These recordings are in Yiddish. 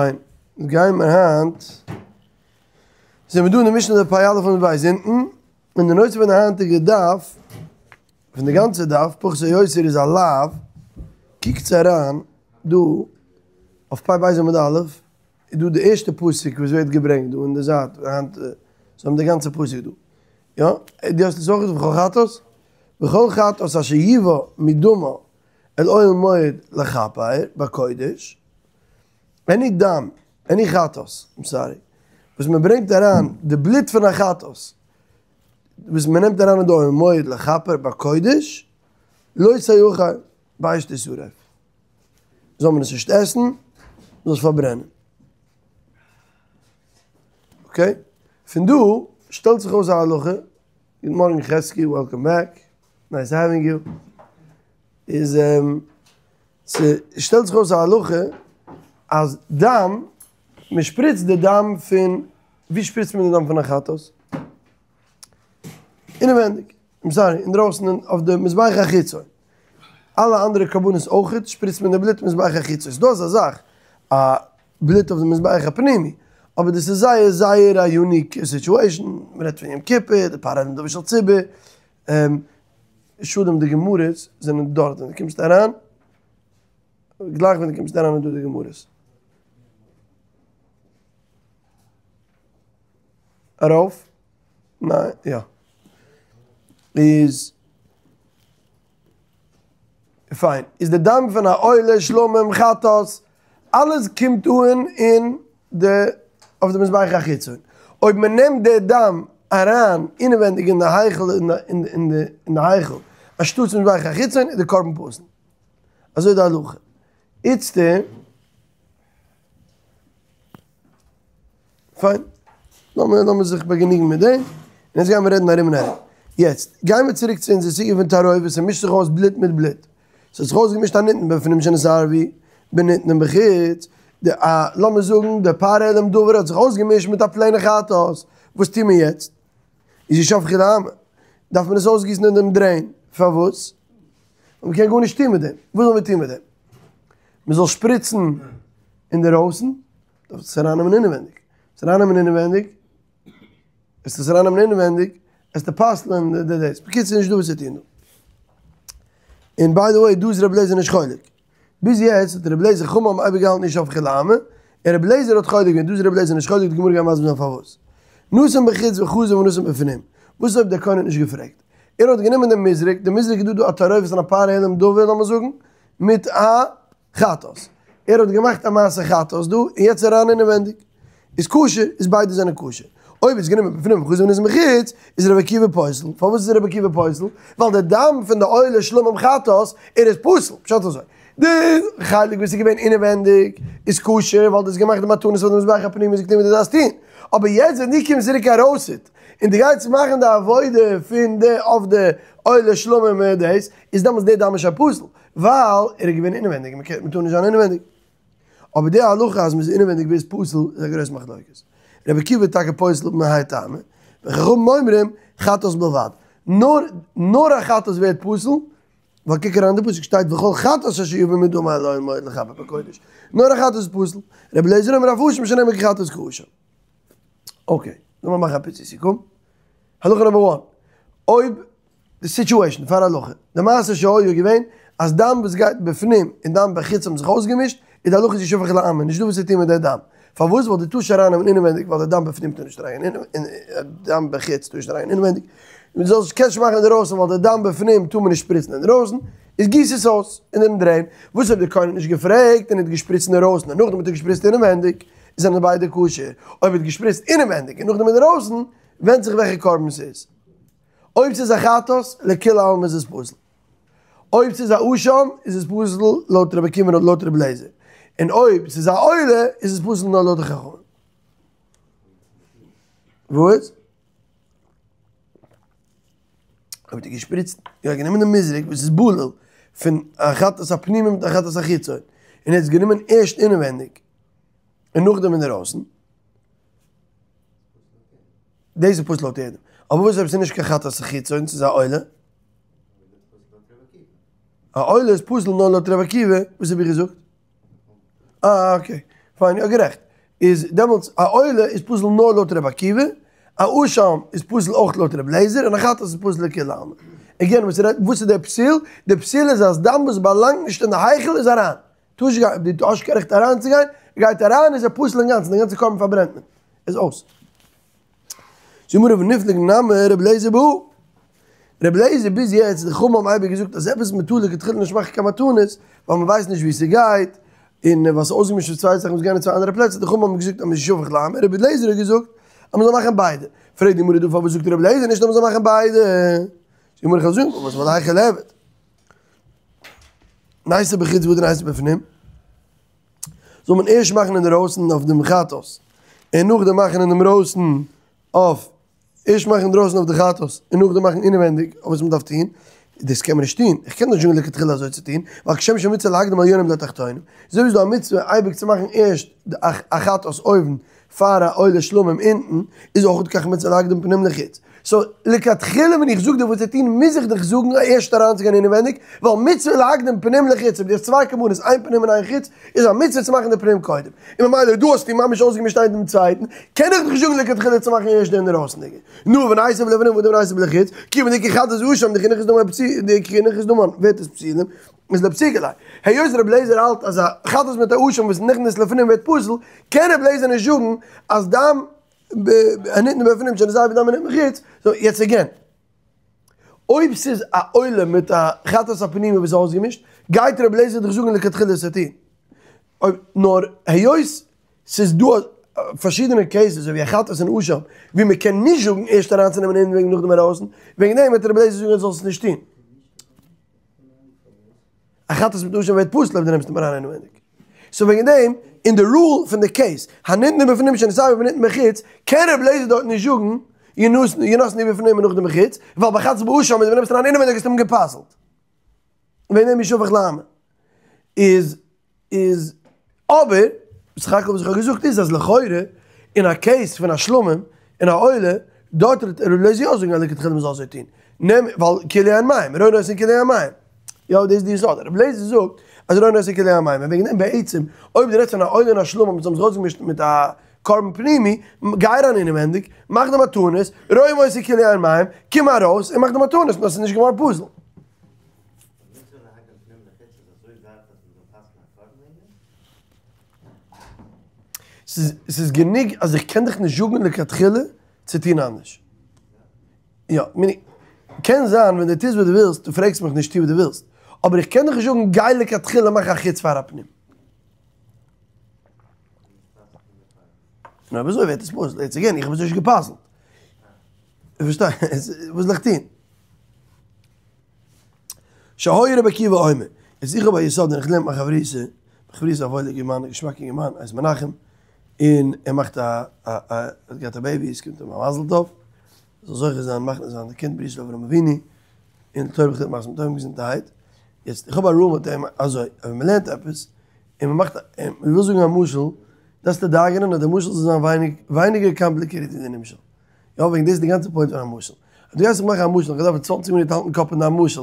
פיין, גייען מיר היינט, זענען מיר דא אין די משנה דף פ"א עמוד ב' אונטן, און די נושא פון די היינטיגע דף, פון די גאנצע דף, פחות או יותר איז א לאו, קוקטס אריין דא אויף פ"ב עמוד א', איז דא די ערשטע פסוק וואס ווערט געברענגט דא אין די זייט, היינט, זיי האבן די גאנצע פסוק דא, יא? דו האסט עס אויך וכל חטאת? וכל חטאת אשר יובא מדמה אל אוהל מועד לכפר בקודש. עני דם, עני חטאת, איים סארי, וואס מען ברענגט אריין די בלוט פון א חטאת, וואס מען נעמט אריין אין די אוהל מועד לכפר בקודש, לא תאכל באש תשרף, זאל מען עס נישט עסן, מען זאל עס פארברענען. אקעי? פון דא שטעלט זיך אויס א הלכה, גוט מארגן חזקי, וועלקאם בעק, נייס העווינג יו, איז ס'שטעלט זיך אויס א הלכה אז דם, מ'שפריצט די דם פון, ווי שפריצט מען די דם פון א חטאת? אינעווענדיג, איים סארי, אינדרויסן אויף די מזבח החיצון. אלע אנדערע קרבנות אויכעט שפריצט מען די בלוט מזבח החיצון. ס'דא אזא זאך א בלוט אויף די מזבח הפנימי, אבער דאס איז זייער זייער א יוניק סיטועשאן, מ'רעדט פון יום כיפור, די פר העלם דבר של ציבור, שלום די גמרות זענען דארט ווען די קומסט אריין, גלייך ווען די קומסט אריין איז דא די גמרות. ארויף? ניין? יא. איז פיין. איז די דם פון א עולה, שלמים, חטאת, אלעס קומט אן אין די אויף די מזבח החיצון. אויב מען נעמט די דם אריין אינעווענדיג אין די היכל אין די היכל אנשטאטס מזבח החיצון איז די קרבן פסול. אזוי איז די הלכה. איצטער. פיין. לאמיר לאמיר זיך באגעניגן מיט דעם. און יעצט גיימיר רעדן ארום און ארום. יעצט גיימיר צוריק צו אונזער סוגיא פון תערובת, ס'מישט זיך אויס בלוט מיט בלוט. ס'האט זיך אויסגעמישט א ניתנה בפנים שנתערבו בניתנה מבחוץ, די א לאמיר זאגן די פר העלם דבר האט זיך אויסגעמישט מיט א פלעינע חטאת, וואס טוה מען יעצט? איז ישפכו לאמה, דארף מען עס אויסגיסן אין דעם דרעין, פארוואס? ווייל מ'קען גארנישט טוהן מיט דעם, וואס זאל מען טוהן מיט דעם? מ'זאל שפריצן אינדערויסן? דארף עס ארייננעמען אינעווענדיג, עס ארייננעמען אינעווענדיג. עס איז ארייננעמען אינעווענדיג, עס צו פסל'ען די דאס, בקיצור נישט דא וואס צו טון דא. און ביי די וועי דא איז רבי אליעזר נישט חולק. ביז יעצט האט רבי אליעזר חכמים האבן אייביג געהאלטן ישפכו לאמה, און רבי אליעזר האט חולק געווען, דא איז רבי אליעזר נישט חולק, די גמרא גייט מסביר זיין פארוואס. נתן בחוץ וחזר ונתן בפנים. וואס אויב דער כהן האט נישט געפרעגט? ער האט גענומען דעם מזרק, די מזרק איז דא דא א תערובת פון א פר העלם דבר לאמיר זאגן, מיט א חטאת. ער האט געמאכט א מעשה חטאת דא, און יעצט אריין אינעווענדיג. איז כשר, איז ביידע זענען כשר. אויב איז גענומען בפנים וחזר ונתן בחוץ, איז רבי עקיבא פוסל. פארוואס איז רבי עקיבא פוסל? ווייל די דם פון די עולה שלמים חטאת, ער איז פסול. פשט אזוי. די חלק וואס איז געווען אינעווענדיג איז כשר, ווייל דו האסט געמאכט די מתנות פאר די מזבח הפנימי איז געטון ווי דו דארפסט טון. אבער יעצט ווען דו קומסט צוריק ארויסעט, און דו גייסט מאכן די עבודה פון די אויף די עולה שלמים מיט דאס, איז דעמאלטס די דם איז שוין פסול. ווייל ער איז געווען אינעווענדיג און מען טאר נישט זיין אינעווענדיג. אבער די הלכה אז מען איז אינעווענדיג ווערט פסול איז א גרויס מחלוקת. רבי עקיבא איז טאקע פוסל מהאי טעמא, וחכמים אומרים חטאת בלבד. נאר נאר א חטאת ווערט פסול, ווייל קוק אריין אין די פסוק שטייט וכל חטאת אשר יבא מדמה אל אוהל מועד לכפר בקודש. נאר א חטאת איז פסול. רבי אליעזר אומר אף אשם שנאמר כי חטאת כאשם. אקעי, לאמיר מאכן א פיצי סיכום. הלכה נאמבער וואן, אויב די סיטועשן פאר הלכה, די מעשה שהיה איז געווען אז דם וואס גייט בפנים און דם בחוץ האבן זיך אויסגעמישט, איז די הלכה איז ישפך לאמה, נישט דא וואס צו טון מיט די דם. פארוואס? ווייל דו טארסט נישט ארייננעמען אינעווענדיג ווייל די דם בפנים טאר נישט אריינגיין און דם בחוץ טאר נישט אריינגיין אינעווענדיג. און דו זאלסט קענסט נישט מאכן אינדערויסן ווייל די דם בפנים טאר מען נישט שפריצן אינדערויסן, איז גיס עס אויס אין דעם דרעין. וואס אויב די כהן האט נישט געפרעגט און האט געשפריצט אינדערויסן און נאכדעם האט ער געשפריצט אינעווענדיג, זענען ביידע כשר. אויב האט געשפריצט אינעווענדיג און נאכדעם אינדערויסן, ווענדט זיך וועלכע קרבן ס'איז. אויב ס'איז א חטאת, לכולי עלמא איז עס פסול. אויב ס'איז א אשם, איז עס פסול לויט רבי עקיבא און לויט רבי אליעזר. און אויב ס'איז א עולה, איז עס פסול נאר לויט די חכמים. וואס? אויב האט ער געשפריצט, יא גענומען די מזרק וואס איז בלול פון א חטאת הפנימי מיט א חטאת החיצון, און ער האט עס גענומען ערשט אינעווענדיג און נאכדעם אינדערויסן. דאס איז פסול לויט יעדעם. אבער וואס אויב ס'איז נישט קיין חטאת החיצון, ס'איז א עולה? א עולה איז פסול נאר לויט רבי עקיבא, וואס האב איך געזאגט? אה אקעי. פיין, יא גערעכט. איז דעמאלטס א עולה איז פסול נאר לויט רבי עקיבא, א אשם איז פסול אויך לויט רבי אליעזר, און א חטאת איז פסול לכולי עלמא. again וואס רעדט וואס איז דער פסול? דער פסול איז אז דם וואס באלאנגט נישט אין די היכל איז אריין. טאר נישט גיין, דו האסט קיין רעכט אריינצוגיין, גייט אריין איז ער פסול אינגאנצן, די גאנצע קרבן פארברענט מען. איז אויס. זאגט די גמרא וניפלוג נמי רבי אליעזר בהא. רבי אליעזר ביז יעצט די חכמים האבן אייביג געזאגט אז עפעס מ'טאר לכתחילה נישט מאכן קיין מתנות ווייל מ'ווייסט נישט ווי ס'גייט און ווייל ס'איז אויסגעמישט פון צוויי זאכן וואס גייען אין צוויי אנדערע פלעצער די חכמים האבן געזאגט אז מ'איז שפך לעמא רבי אליעזר האט געזאגט אז מ'זאל מאכן ביידע פרעגט די גמרא דא פארוואס זאגט רבי אליעזר נישט אז מ'זאל מאכן ביידע זאגט די גמרא כ'וועל זאגן פארוואס ווייל היכי ליעבד ניתי בחוץ והדר ניתי בפנים זאל מען ערשט מאכן אינדערויסן אויף דעם חטאת און נאכדעם מאכן אינדערויסן אויף ערשט מאכן אינדרויסן אויף די חטאת און נאכדעם מאכן אינעווענדיג אויף וואס מ'דארף טון, דאס קען מען נישט טון, איך קען נישט זאגן לכתחילה אזוי צו טון, ווייל כשם שמצוה להקדים עליונים לתחתונים, אזוי ווי ס'איז דא א מצוה אייביג צו מאכן ערשט די א חטאת אויבן פאר א עולה שלמים אונטן, איז אויך כך מצוה להקדים פנים לחוץ. so לכתחילה ווען איך זאג דיר וואס צו טון מוז איך דיך זאגן ערשט אריינצוגיין אינעווענדיג, ווייל מצוה להקדים פנים לחוץ, אויב דו האסט צוויי קרבנות איין פנים און איין חוץ, איז א מצוה צו מאכן די פנים קודם, און ממילא דא האסטו ממש אויסגעמישט איינס דעם צווייטן, קען איך דיך נישט זאגן לכתחילה צו מאכן ערשט די אינדערויסנדיגע. נו, וניתיב לבפנים והדר ניתיב לחוץ, כיוון דאיכא חטאת ואשם דכי נכנס דמן דכי נכנס דמן ווערט עס פסולים, איז לפסוקי ליה. היות רבי אליעזר האלט אז א חטאת מיט א אשם וואס נכנס לפנים ווערט פסול, קען רבי אליעזר נישט זאגן אז דם הניתן בפנים שנתערב בדם הניתן בחוץ, so יעצט again. אויב ס'איז א עולה מיט א חטאת הפנימי וואס איז אויסגעמישט, גייט רבי אליעזר דיך זאגן לכתחילה עס צו טון. אויב נאר היות ס'איז דא פארשידענע cases אזוי ווי א חטאת און אשם ווי מ'קען נישט זאגן ערשט אריינצונעמען אינעווייניג נאכדעם ארויסן, וועגן דעם וועט רבי אליעזר זאגן אז זאלסט עס נישט טון. א חטאת מיט אשם ווערט פסול אויב דו נעמסט אים אריין אינעווייניג. so וועגן דעם, אין די rule פון די case, הניתנו בפנים שנתערבו בניתן בחוץ, קען רבי אליעזר דארט נישט זאגן ינתנו בפנים און נאכדעם בחוץ, ווייל ביי חטאת באשם ווען דו נעמסט אריין אינעווייניג האסטו אים גע'פסל'ט. וועגן דעם איז שפך לעמא. איז איז אבער, סך הכל וואס איך האב געזאגט איז אז לכאורה אין א case פון א שלמים און א עולה, דארט וועט ר' אליעזר יא זאגן אז לכתחילה מ'זאל אזוי טון, נעם ווייל כאילו הן מים, רואין אותן כאילו הן מים. יא דאס איז די יסוד, ר' אליעזר זאגט אז רואין אותן כאילו הן מים, און וועגן דעם בעצם אויב דו רעדסט פון א עולה און א שלמים וואס האבן זיך אויסגעמישט מיט א קרבן פנימי, גיי אריין אינעווענדיג, מאך די מתנות, רואין אותן כאילו הן מים, קום ארויס און מאך די מתנות, נאר ס'איז נישט געווארן פסול. מצוה להקדים פנים לחוץ איז אזוי ווייט אז מ'זאל פסל'ן א קרבן וועגן דעם? ס'איז גענוג אז איך קען דיך נישט זאגן לכתחילה צו טון אנדערש. יא, meaning, קען זיין ווען דו טוסט וואס דו ווילסט, דו פרעגסט מיך נישט טו וואס דו ווילסט, אבער איך קען דיך נישט זאגן גיי לכתחילה מאך א חוץ פאר א פנים. נו אויב אזוי ווערט עס פסול, יעצט again, איך האב עס נישט גע'פסל'ט. איך פארשטיי, וואס זאל איך טון? שהיה רבי עקיבא אומר, איז איך האב א יסוד און איך לערן מיט מיין חברותא, מיין חברותא איז א וואוילער אינגערמאן, א געשמאקע אינגערמאן, ער איז מנחם, און ער מאכט א א א ער האט געהאט א baby, עס קומט אים א מזל טוב, ער זאל זוכה זיין מכניס זיין די קינד ברית של אברהם אבינו, און תורה וכתובה מעשים טובים געזונטערהייט, יעצט איך האב א rule מיט אים אזוי, אז ווען מען לערנט עפעס, און מען מאכט א, און מען וויל זאגן א משל, דארפסטו דאגה'נען אז די משל זאל זיין ווייניג ווייניגער complicated ווי די נמשל. יא וועגן דאס איז די גאנצע point פון א משל. אז דו גייסט זיך מאכן א משל, איך דארף צוואנציג מינוט האלטן קאפ אין דיין משל,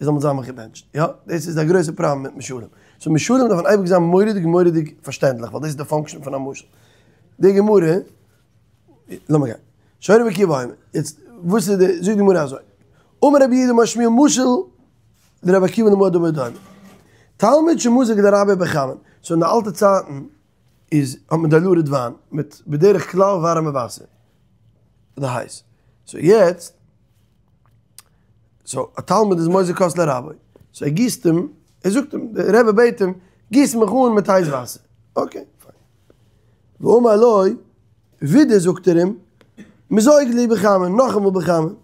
איז האבן זיי מיך געבענטשט. יא, דאס איז א גרויסע פראבלעם מיט משלים. so משלים דארפן אייביג זיין מורא'דיג מורא'דיג פארשטענדליך, ווייל דאס איז די function פון א משל. די גמרא, לאמיר גיין. שהיה רבי עקיבא אומר, יעצט וואס איז די, זאגט די גמרא אזוי, אמר רב יהודה אמר שמואל משל לרבי עקיבא למה הדבר דומה. תלמיד שמזג לרבו בחמין, so אין די אלטע צייטן איז האט מען diluted וויין מיט בדרך כלל ווארעמע וואסער אדער הייס, so יעצט so א תלמיד איז מוזג כוס לרבו, so ער גיסט אים, ער זאגט אים, דער רבי בעט אים, גיס מיך אן מיט הייס וואסער, okay פיין, ואמר לו, ווידער זאגט ער אים, מזוג לי בחמין, נאכאמאל בחמין,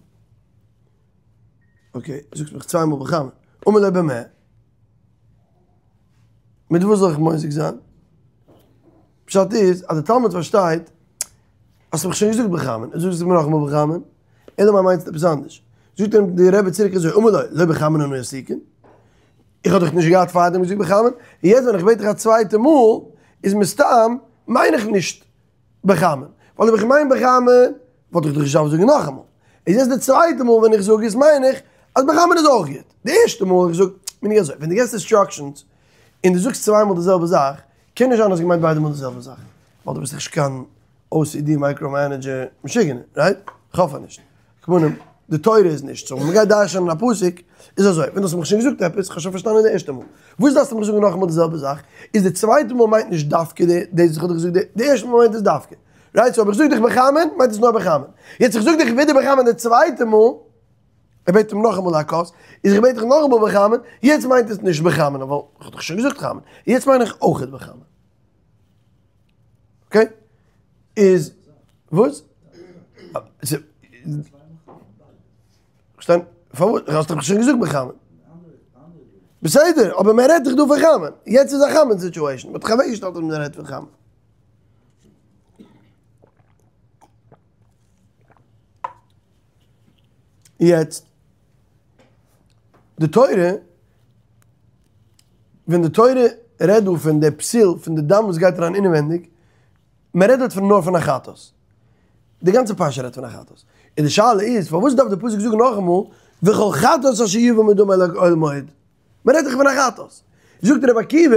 okay, זאגסט מיך צוויי מאל בחמין, אמר לו במה? מיט וואס זאל איך מוזג זיין? פשט איז אז די תלמיד פארשטייט האסט מיך שוין געזאגט בחמין, און זאגסט מיר נאכאמאל בחמין, אלא מאי מיינסטו עפעס אנדערש. זאגט אים די רבי צוריק אזוי, אמר לו, לא בחמין אנו עסוקין, איך האב דיך נישט געהאט פארדעם געזאגט בחמין, און יעצט ווען איך בעט דיך א צווייטע מאל, איז מסתם מיין איך נישט בחמין, ווייל אויב איך מיין בחמין וואלט איך דאך נישט געדארפט זאגן נאכאמאל, איז יעצט די צווייטע מאל ווען איך זאג עס מיין איך אז בחמין איז אויך גוט, די ערשטע מאל איך זאג, מיין איך אזוי, ווען דו געבסט instructions און דו זאגסט צוויי מאל די זעלבע זאך, קען נישט זיין אז געמיינט ביידע מאל די זעלבע זאך, ווייל דו ביסט נישט קיין OCD micro-manager משוגענער, right? כ'האף אז נישט. כמובן, די תורה איז נישט so, ווען מ'גייט דרש'נען א פסוק, איז אזוי, ווען דו האסט מיך שוין געזאגט עפעס, כ'האב שוין פארשטאנען די ערשטע מאל. וואס דארפסטו מיך זאגן נאכאמאל די זעלבע זאך? איז די צווייטע מאל מיינט נישט דווקא די, דאס וואס כ'האב דיך געזאגט די ערשטע מאל מיינט עס דווקא. right? so אויב איך זאג דיך בחמין, מיינט עס נאר בחמין. יעצט איך זאג דיך ווידער בחמין די צווייטע מאל, ער בעט אים נאכאמאל א כוס, איז איך בעט דיך נאכאמאל בחמין, יעצט מיינט עס נישט בחמין, ווייל איך האב דיך שוין געזאגט חמין, יעצט מיין איך אויכעט בחמין. okay? איז וואס? פארשטיין? פארוואס? האסט דאך שוין געזאגט בחמין. בסדר, אבער מען רעדט דאך דא פון חמין. יעצט איז א חמין situation. מען האט דאך אוועקגעשטעלט אז מען רעדט פון חמין. יעצט, די תורה, ווען די תורה רעדט דא פון די פסיל, פון די דם וואס גייט אריין אינעווענדיג, מען רעדט דארט פון נאר פון א חטאת. די גאנצע פרשה רעדט פון א חטאת. און די שאלה איז, פארוואס דארף די פסוק זאגן נאכאמאל, וכל חטאת אשר יבא מדמה אל אוהל מועד? מען רעדט דאך פון א חטאת. זאגט רבי עקיבא,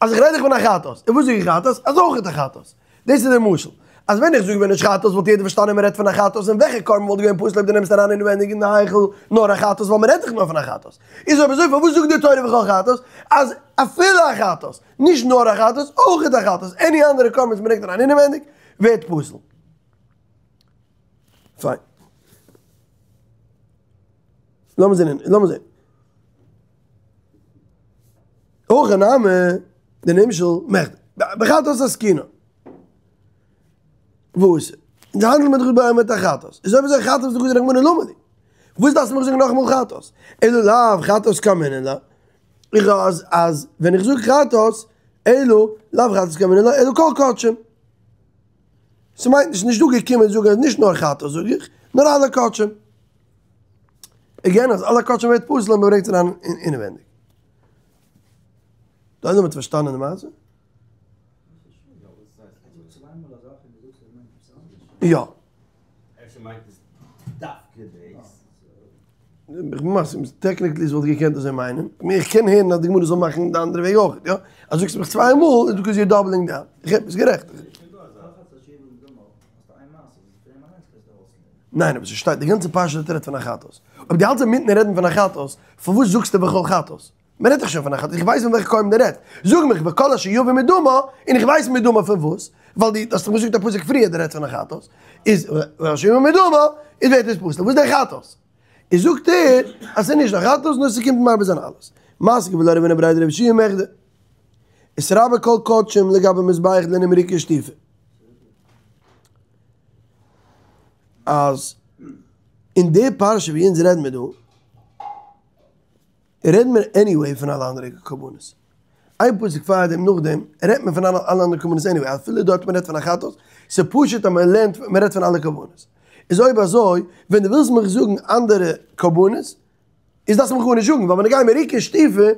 אז איך רעד דאך פון א חטאת, און וואס זאג איך חטאת? אז אויך א חטאת. דאס איז דער משל. אז ווען איך זאג ווען נישט חטאת וואלט יעדער פארשטאנען מען רעדט פון א חטאת, און וועלכע קרבן וואלט געווען פסול אויב דו נעמסט אריין אינווענדיג אין די היכל נאר א חטאת, ווייל מען רעדט דאך נאר פון א חטאת. איז אויב אזוי פארוואס זאגט די תורה וכל חטאת? אז אפילו א חטאת, נישט נאר א חטאת, אויך א חטאת, any אנדערע קרבן וואס מען ברענגט אריין אינעווענדיג ווערט פסול. פיין. לאמיר זען, לאמיר זען. הכא נמי, די נמשל, מכדי. בחטאת עסקינן. וואס? אונז האנדלן מיר דאך דא מיט א חטאת. איז אויב אזוי חטאת דקזי רחמנא למה לי? וואס דארפסטו מיך זאגן נאכאמאל חטאת? אלא לאו חטאת קאמינא לה. איך אז אז ווען איך זאג חטאת, אלא לאו חטאת קאמינא לה, אלא כל קדשים. ס'מיינט נישט, נישט דא געקומען זאגן אז נישט נאר חטאת זאג איך, נאר אלע קדשים. again אז אלע קדשים ווערט פסול און מ'ברענגט אריין אינעווענדיג. דא האט מען פארשטאנען די מעשה? יא. אפשר מיינט עס דווקא דאס. איך בין מסכים, technically עס וואלט געקענט אזוי מיינען. איך קען הערן אז די גמרא זאל מאכן די אנדערע וועג אויך, יא. אז זאגסט מיך צוויי מאל איז because you're doubling down. איך הער, ביסט גערעכט. ניין, אבער ס'שטייט די גאנצע פרשה רעדט פון א חטאת. אויב דו האלטסט אינמיטן רעדן פון א חטאת, פארוואס זאגסטו וכל חטאת? מען רעדט דאך שוין פון א חטאת, איך ווייס פון וועלכע קרבן דו רעדסט. זאג מיך וכל אשר יבא מדמה, און איך ווייס מדמה פון וואס, ווייל דו האסט דאך געזאגט א פסוק פריער דו רעדסט פון א חטאת, איז אשר יבא מדמה, איז ווערט עס פסול, וואס איז דער חטאת? איז זאגט ער אז ס'איז נישט א חטאת נאר ס'קומט מרבה זיין אלעס. מתקיף לה רב הונא בריה דרב יהושע מכדי. איתרבי כל קדשים לגבי מזבח דלא נימרוקה שטופי. אז אין די פרשה ווי אונז רעדן מיר דא, רעדן מיר anyway פון אלע אנדערע קרבנות. איין פסוק פאר דעם נאכדעם רעדט מען פון אלע אנדערע קרבנות anyway, אפילו דארט מען רעדט פון א חטאת, ס'איז פשוט אז מען לערנט מען רעדט פון אלע קרבנות. איז אויב אזוי, ווען דו ווילסט מיך זאגן אנדערע קרבנות, איז דארפסטו מיך גארנישט זאגן, ווייל ווען איך גיי מריקה שטופי,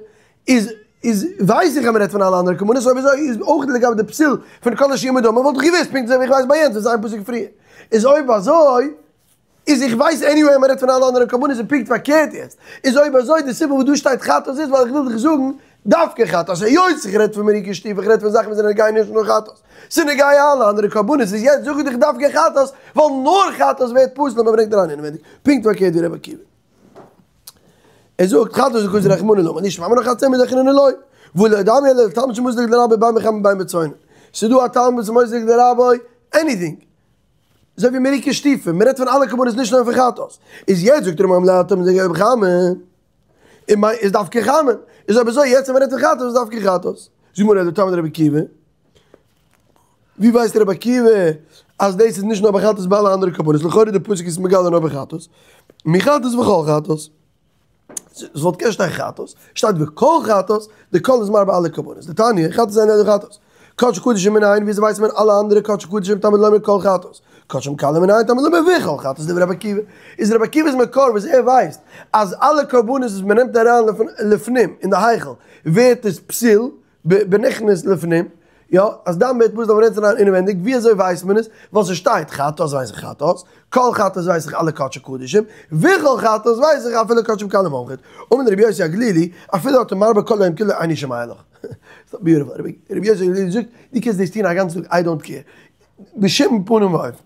איז איז ווייס איך אז מען רעדט פון אלע אנדערע קרבנות, אויב אזוי איז אויך לגבי די פסול פון כל אשר יבא מדמה, וואלט איך געוואוסט פונקט אזוי ווי איך ווייס ביי יענץ וואס איז איין פסוק פריער. איז אויב אזוי, איז איך ווייס anyway אז מען רעדט פון אלע אנדערע קרבנות איז פונקט פארקערט יעצט, איז אויב אזוי די סיבה וואס דא שטייט חטאת איז ווייל איך וויל דיך זאגן דווקא חטאת, היות איך רעד פון מריקה שטופי איך רעד פון זאכן וואס זענען נוגע נישט נאר חטאת, ס'איז נוגע אלע אנדערע קרבנות, איז יעצט זאג איך דיך דווקא חטאת ווייל נאר חטאת ווערט פסול און מען ברענגט אריין אינעווענדיג, פונקט פארקערט ווי רבי עקיבא. ער זאגט חטאת דקזי רחמנא למה לי שמע מינה חד צמר דאחרינא לא, ולא דמיא אלא לתלמיד שמוזג לרבו בין בחמין בין בצונן, ס'איז דא א תלמיד וואס איז מוזג לרבו anything. אזוי ווי מריקה שטופי, מען רעדט פון אלע קרבנות נישט נאר פון חטאת. איז יעצט זאגט ר' מלמד אז מ'זאגט בחמין, און מיין איז דווקא חמין, איז אויב אזוי יעצט אז מען רעדט פון חטאת איז דווקא חטאת. זאגט מיר ר' תלמיד רבי עקיבא, ווי ווייסט רבי עקיבא אז דאס איז נישט נאר ביי חטאת ביי אלע אנדערע קרבנות, לכאורה די פסוק איז מגלה נאר ביי חטאת, מחטאת וכל חטאת. עס וואלט געקענט שטיין חטאת, שטייט וכל חטאת, די כל איז מרבה אלע קרבנות, דתניא, חטאת אינו אלא חטאת. קדשי קדשים מנין, וויאזוי ווייסט מען אלע אנדערע קדשי קדשים תלמוד לומר כל חטאת? קדשים קלים מנין תלמוד לומר וכל חטאת דברי רבי עקיבא. איז רבי עקיבא'ס מקור וואס ער ווייסט אז אלע קרבנות וואס מען נעמט אריין לפנים אין די היכל ווערט עס פסול בנכנס לפנים, יא, אז דם ווערט פסול אויב מ'נעמט עס אריין אינעווענדיג, ווי אזוי ווייסט מען עס? ווייל ס'שטייט חטאת ווייס איך חטאת, כל חטאת ווייס איך אלע קדשי קדשים, וכל חטאת ווייס איך אפילו קדשים קלים אויכעט. אמר רבי יוסי הגלילי, אפילו אתה מרבה כל היום כולו איני שומע לך. ביוטיפול. רבי יוסי הגלילי זאגט, דו קענסט דאס טון א גאנצן טאג, איי דאנט קעיר. בשום פנים ואופן.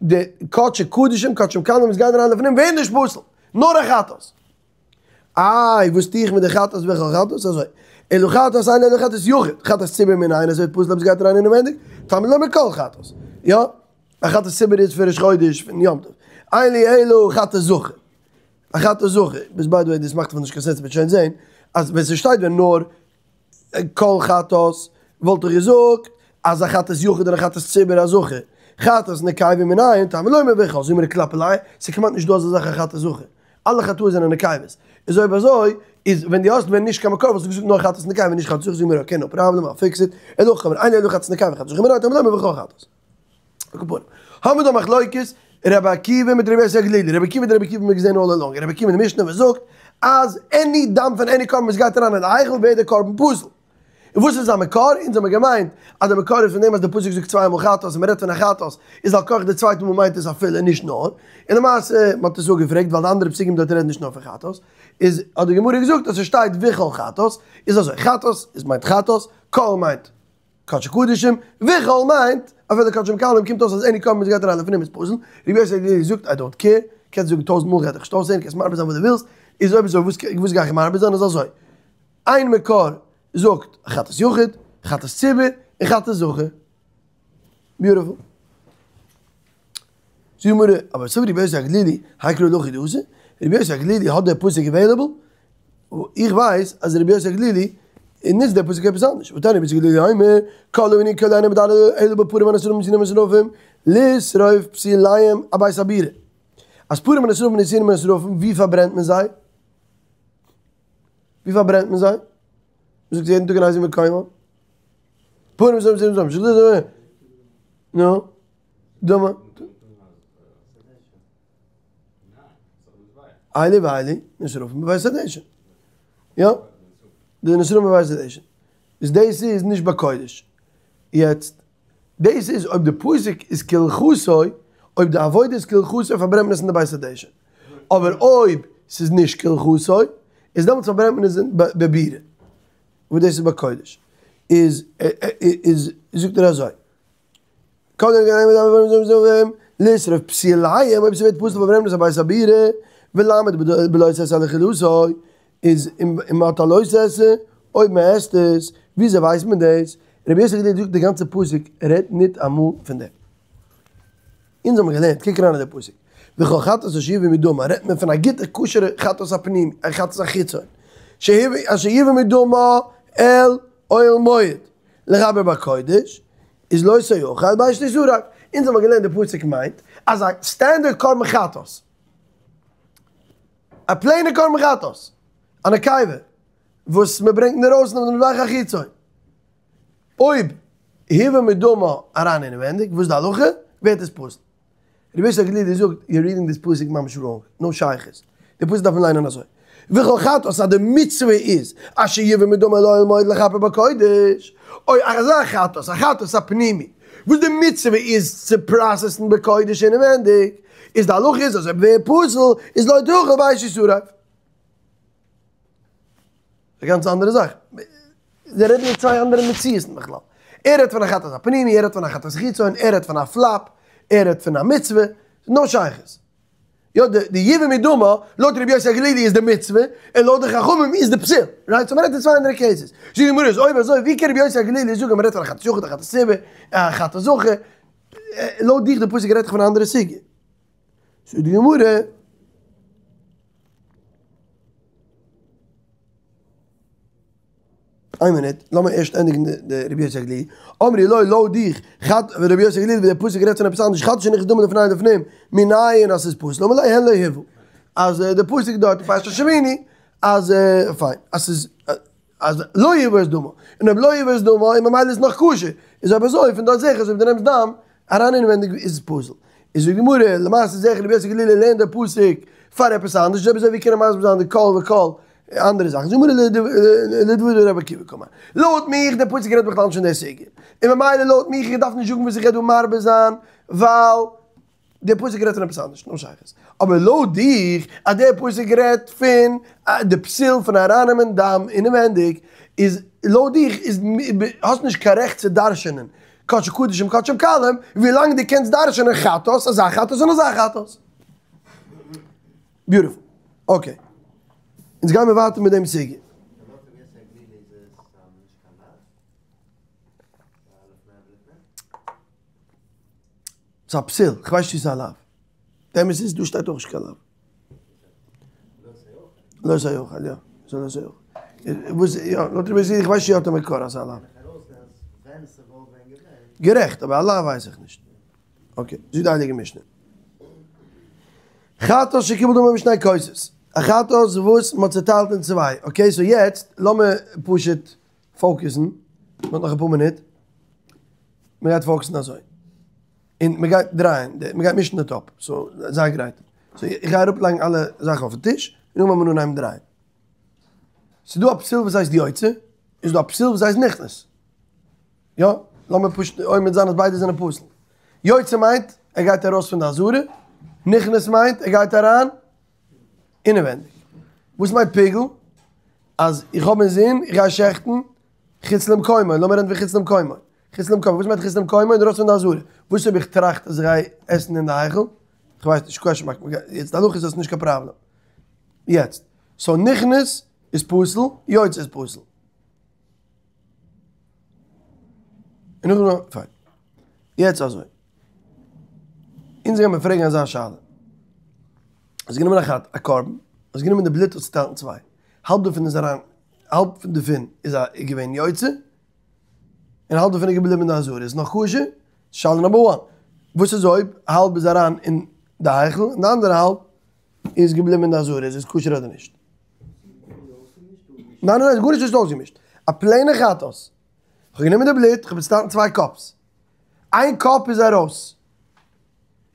די קדשי קדשים, קדשים קלים וואס גייען אריין לפנים ווערן נישט פסול. נאר א חטאת. איי וואס טו איך מיט די חטאת וכל חטאת? אזוי, אלא חטאת אין לי אלא חטאת יחיד, חטאת ציבור מנין אז ס'ווערט פסול אויב ס'גייט אריין אינעווענדיג, תלמוד לומר כל חטאת. יא, א חטאת ציבור איז פון ראש חודש פון יום טוב. אין לי אלא חטאת זכר. א חטאת זכר, וואס ביי די וועי דאס מאכט נישט קיין סענס מ'וועט שוין זעהן אז ווען ס'שטייט ווען נאר כל חטאת וואלט איך געזאגט אז א חטאת יחיד און א חטאת ציבור א זכר, חטאת נקבה מנין תלמוד לומר וכל, זאגט די גמרא כלפי ליה, ס'איז כמעט נישט דא אזא זאך א חטאת זכר, אלע חטאות זענען נקבות, איז אויב אזוי איז ווען דו האסט ווען נישט קיין מקור וואלסטו געזאגט נאר חטאת נקבה און נישט חטאת זכר, זאגט די גמרא אקעי נאו פראבלעם אייל פיקס איט, אלא הכי קאמר אין לי אלא חטאת נקבה חטאת זכר מנין תלמוד לומר וכל חטאת. על כל פנים, האבן מיר דא מחלוקת רבי עקיבא מיט רבי יוסי הגלילי, רבי עקיבא די רבי עקיבא האבן מיר געזען אלל אלאנג, רבי עקיבא אין די משנה וואס זאגט אז עני דם פון עני קרבן וואס גייט אריין אין די היכל ווערט די קרבן פסול. און וואס איז זיין מקור? אונז האבן געמיינט אז די מקור איז פון דעם אז די פסוק זאגט צוויי מאל חטאת און מען רעדט פון א חטאת איז על כרחך די צווייטע מאל מיינט עס אפילו נישט נאר, און למעשה מען האט עס אפגעפרעגט ווייל די אנדערע פסוקים דארט רעדן נישט נאר פון חטאת, איז האט די גמרא געזאגט אז ס'שטייט וכל חטאת איז אזוי חטאת איז מיינט חטאת, כל מיינט קדשי קדשים, וכל מיינט אפילו קדשים קלים, קומט אויס אז עני קרבן וואס גייט אריין לפנים איז פסול, רבי יוסי הגלילי זאגט איי דאנט קעיר, קענסט זאגן טויזנט מאל כ'גיי דיך נישט אויסהערן, קענסט מרבה זיין וואס דו ווילסט, איז אויב אזוי וואס גיי איך מרבה זיין איז אזוי, איין מקור זאגט חטאת יחיד, חטאת ציבור, און חטאת זכר. ביוטיפול. זאגט די גמרא, אבער סבר רבי יוסי הגלילי, האי קרא להכי דאתא, רבי יוסי הגלילי האט דער פסוק עוועילעבל, איך ווייס אז רבי יוסי הגלילי ניצט דער פסוק עפעס אנדערש, והתניא רבי יוסי הגלילי אומר, כל העני כל אינו מד' אלא בפרים הנשרפים ונתינים הנשרפים, לשרוף פסוליהם אבית הבירה. אז פרים הנשרפים ונתינים הנשרפים, ווי פארברענט מען זיי? ווי פארברענט מען זיי? מ'זאגט יעדן טאג אין איזהו מקומן. פרים זאם זאם זאם זאם נו דמה אלו ואלו נשרפים בבית הדשן. יא, די נשרפים בבית הדשן. איז דאס איז נישט בקודש. יעצט, דאס איז אויב די פסוק איז כהלכתו, אויב די עבודה איז כהלכתו פארברענט מען עס אין די בית הדשן. אבער אויב ס'איז נישט כהלכתו, איז דעמאלטס פארברענט מען עס בבירה. וואס דאס איז בקודש. איז איז זאגט ער אזוי. לשרוף פסוליהם, אויב ס'ווערט פסול פארברענט מען עס בבית הבירה, ולעמוד בלא תעשה על אכילתו, איז און מ'האט א לא תעשה, אויב מ'עסט עס, וויאזוי ווייסט מען דאס? רבי יוסי הגלילי זאגט די גאנצע פסוק רעדט ניט אמאל פון דעם. אונז האבן געלערנט, קוק אריין אין די פסוק, וכל חטאת אשר יבא מדמה, רעדט מען פון א גוטע כשר'ע חטאת הפנים, א חטאת החיצון, אשר יבא מדמה אל אוהל מועד, לכפר בקודש, איז לא תאכל באש תשרף. אונז האבן געלערנט די פסוק מיינט אז א סטענדערט קרבן חטאת, א פלעינע קרבן חטאת, א נקבה, וואס מען ברענגט אינדערויסן אויף די מזבח החיצון, אויב הובא מדמה אריין אינעווענדיג, וואס איז די הלכה? ווערט עס פסול. רבי יוסי הגלילי זאגט, יור רידינג דיס פסוק ממש ראנג, נאו שייכות. די פסוק דארף מען ליינען אזוי, וכל חטאת אז די מצוה איז אשר יובא מדמה אל אוהל מועד לכפר בקודש, אוי אזא חטאת, א חטאת הפנימי, וואס די מצוה איז צו פראסעסן בקודש אינעווענדיג, איז די הלכה איז אז אויב ווערט פסול איז לא תאכל באש תשרף. א גאנץ אנדערע זאך. זיי רעדן אין צוויי אנדערע מציאות'ן בכלל. ער רעדט פון א חטאת הפנימי, ער רעדט פון א חטאת חיצון, ער רעדט פון א פלאפ, ער רעדט פון א מצוה, נאו שייכות. יא, די יובא מדמה, לויט רבי יוסי הגלילי איז די מצוה, און לויט די חכמים איז די פסול. רייט? סאו מ'רעדט אין צוויי אנדערע קעיסעס. זאגט די גמרא, איז אויב אזוי, ווי קען רבי יוסי הגלילי זאגן אז מ'רעדט פון א חטאת יחיד, א חטאת ציבור, א חטאת זכר? לויט דיך די פסוק רעדט דאך פון א אנדערע סוגיא. זאגט די גמרא, איין מינוט, לאמיר ערשט ענדיגן די רבי יוסי הגלילי. אמרו לו לויט דיך, חטאת רבי יוסי הגלילי ווי דער פסוק רעדט פון עפעס אנדערש, חטאת שנכנס דמה לפני ולפנים, מנין אז ס'איז פסול, אמר ליה הן לא הובא. אז די פסוק דארט אין פרשת שמיני, אז פיין, אז ס'איז אז לא הובא את דמה, און אויב לא הובא את דמה און ממילא איז נאך כשר, איז אויב אזוי פון דארט זעה איך אז אויב דו נעמסט דם אריין אינעווענדיג איז עס פסול. איז זאגט די גמרא, למעשה זעה איך רבי יוסי הגלילי לערנט די פסוק פאר עפעס אנדערש, אויב אזוי ווי קען ער מסביר זיין די כל וכל אנדערע זאכן? זאגט די גמרא לדברי רבי עקיבא קאמר, לויט מיך די פסוק רעדט בכלל נישט פון די סוגיא, און ממילא לויט מיך איך דארף נישט זאגן וואס איך גיי דא מרבה זיין, ווייל. דער פסוק רעדט פון עפעס אנדערש, נאו שייכות. אבער לויט דיך אז דער פסוק רעדט פון די פסול פון ארייננעמען דם אינעווענדיג, איז לויט דיך איז האסט נישט קיין רעכט צו דרש'ענען קדשי קדשים קדשים קלים, ווילאנג דו קענסט דרש'ענען חטאת, אזא חטאת און אזא חטאת. ביוטיפול. אקעי. אונז גיימער ווייטער מיט דעם סוגיא. ס'איז א פסול, כ'ווייס נישט צו ס'איז א לאו. די אמת איז דא שטייט אויך נישט קיין לאו. לא תאכל, יא. ס'איז לא תאכל. וואס יא, לויט רבי יוסי, איך ווייס נישט צו האט א מקור אז ס'איז א לאו. גערעכט, אבער א לאו ווייס איך נישט. אקעי, זאגט די הייליגע משנה. חטאת שקיבל דמה בשני כוסות. א חטאת וואס מ'האט צעטיילט אין צוויי. אקעי, סאו יעצט לאמיר פשוט פאוקעסן, מ'האט נאך אפאר מינוט, מ'גייט פאוקעסן אזוי, און מ'גייט דרייען, מ'גייט מישן די טאפ, סאו זיי גרייט, סאו איך גיי אראפלייגן אלע זאכן אויפן טיש, און נאכדעם וועט מען אנהייבן דרייען. ס'איז דא א פסול וואס הייסט יוצא, און ס'איז דא א פסול וואס הייסט נכנס. יא, לאמיר פשוט עומד זיין אז ביידע זענען פסול. יוצא מיינט ער גייט ארויס פון די עזרה, נכנס מיינט ער גייט אריין אינעווענדיג. וואס מיינט פיגול? אז איך האב אינזין איך גיי שעכטן חוץ למקומו, לאמיר רעדן פון חוץ למקומו. חוץ למקומו, וואס מיינט חוץ למקומו? אינדרויסן פון די עזרה. וואס אויב איך טראכט אז איך גיי עסן אין די היכל? איך ווייס נישט, קוועשן מארק. יעצט די הלכה איז אז ס'נישט קיין פראבלעם. יעצט, סאו נכנס איז פסול, יוצא איז פסול. און נאכדעם, פיין. יעצט אזוי. אונז גיימיר פרעגן אזא שאלה. האסט גענומען א חטאת, א קרבן, האסט גענומען די בלוט האסט צוטיילט אין צוויי, האלב דערפון איז אריין, האלב דערפון איז געווען יוצא, און האלב דערפון איז געבליבן אין די עזרה, איז נאך כשר? שאלה נאמבער וואן. וואס איז אויב האלב איז אריין אין די היכל און די אנדערע האלב איז געבליבן אין די עזרה, איז עס כשר אדער נישט? ניין ניין ניין, גארנישט נישט אויסגעמישט. א פלעינע חטאת. כ'האב גענומען די בלוט, כ'האב עס צוטיילט אין צוויי קאפס. איין קאפ איז ארויס.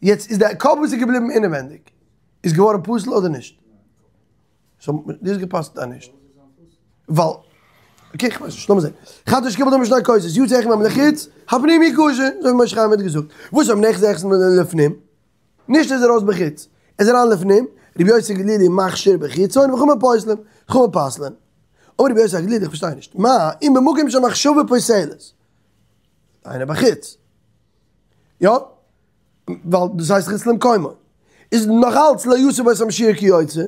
יעצט איז די קאפ וואס איז געבליבן אינעווענדיג איז געווארן פסול אדער נישט? סאו דאס געפאסט אז נישט. ווייל אקעי כ'ווייס נישט, לאמיר זען. חטאת שקיבל דמה בשני כוסות, יצא אחד מהם לחוץ, הפנימי כשר, אזוי ווי משה חיים האט געזאגט. וואס אויב נכנס אחד לפנים? נישט איז ארויס בחוץ, איז אריין לפנים, רבי יוסי הגלילי מכשיר בחיצון וחכמים פוסלין, חכמים פסל'ען. אמר רבי יוסי הגלילי איך פארשטיי נישט, מה אם במקום שהמחשבה פוסלת, דהיינו בחוץ, יא? ווייל דאס הייסט חוץ למקומו, איז נאך אלץ לא יסיק בו את המשיח כיוצא,